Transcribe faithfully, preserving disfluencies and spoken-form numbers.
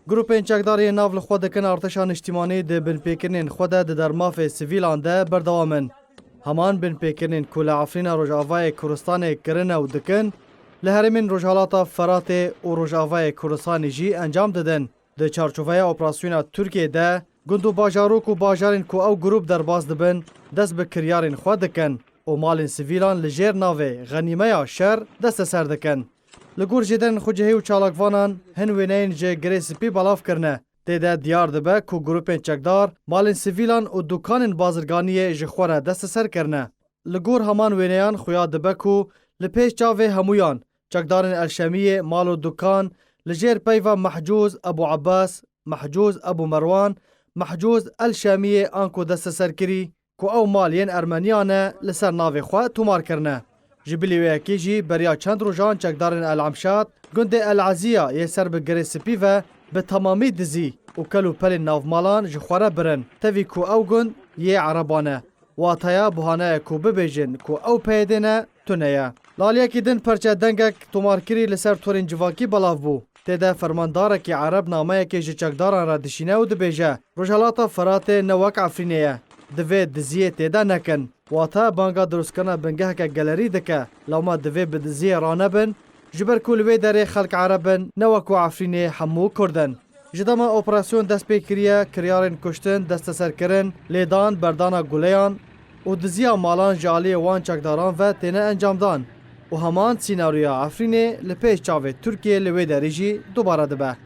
Grûpên çekdar yên nav li xwe dikin artêşa niştîmanî di binpêkirinên xwe de di dermafê sivîlan de berdewam in. Heman binpêkirinên ku li Efrîna Rojavayê Kurdistanê kirine û dikin, li herêmên Rojhalata Feratê û Rojavayê Kurdistanê jî encam didin. Di çarçoveya operasyona Tirkiyê de, gund û bajarok û bajarên ku ew grûp derbas dibin, dest bi kiryarên xwe dikin û malên sivîlan li jêr navê xenîmeya şer desteser dikin. Li gor jêderên xwecihî û çalakvanan, hin wêneyên ji Girê Spî belav kirine. Tê de diyar dibe ku grûpên çekdar malên sivîlan û dukanên bazirganiyê ji xwe re desteser kirine. Li gor heman wêneyan xuya dibe ku li pêş çavê hemûyan çekdarên El Şemiyê mal û dukan li jêr peyva Mehcûz Ebû Ebbas, Mehcûz Ebû Merwan, Mehcûz El Şemiyê anku desteserkirî ku ew mal yên Ermeniyan e, li ser navê xwe tomar kirine. Ji bilî wê yekê jî beriya çend rojan çekdarên El Emşat, gundê El Eziya yê ser bi Girê Spî ve bi temamî dizî û kel û pelên navmalan ji xwe re birin. Tevî ku ew gund yê Ereban e, wateya buhaneyek ku bibêjin ku ew PYD ne, tune ye. Li aliyekî din perçe dengek tomarkirî li ser torên civakî belav bû. Tê de fermandarekî Ereb nameyekê ji çekdaran re dişîne û dibêje, Rojhelata Feratê ne wek Efrînê ye. Divê diziyê tê de nekin. Wate banga dirustkirina bingeheke gelerî dike. Lewma divê bi diziyê ranebin, ji ber ku li wê derê xelk Ereb in, ne wek ku Efrînê hemû Kurd in. Ji dema operasyon dest pê kiriye, kiryarên kuştin, desteserkirin, lêdan, berdana guleyan û diziya malan ji aliyê wan çekdaran ve têne encamdan û heman sînaryoya Efrînê li pêş çavê Tirkiyê li wê derê jî dubare dibe.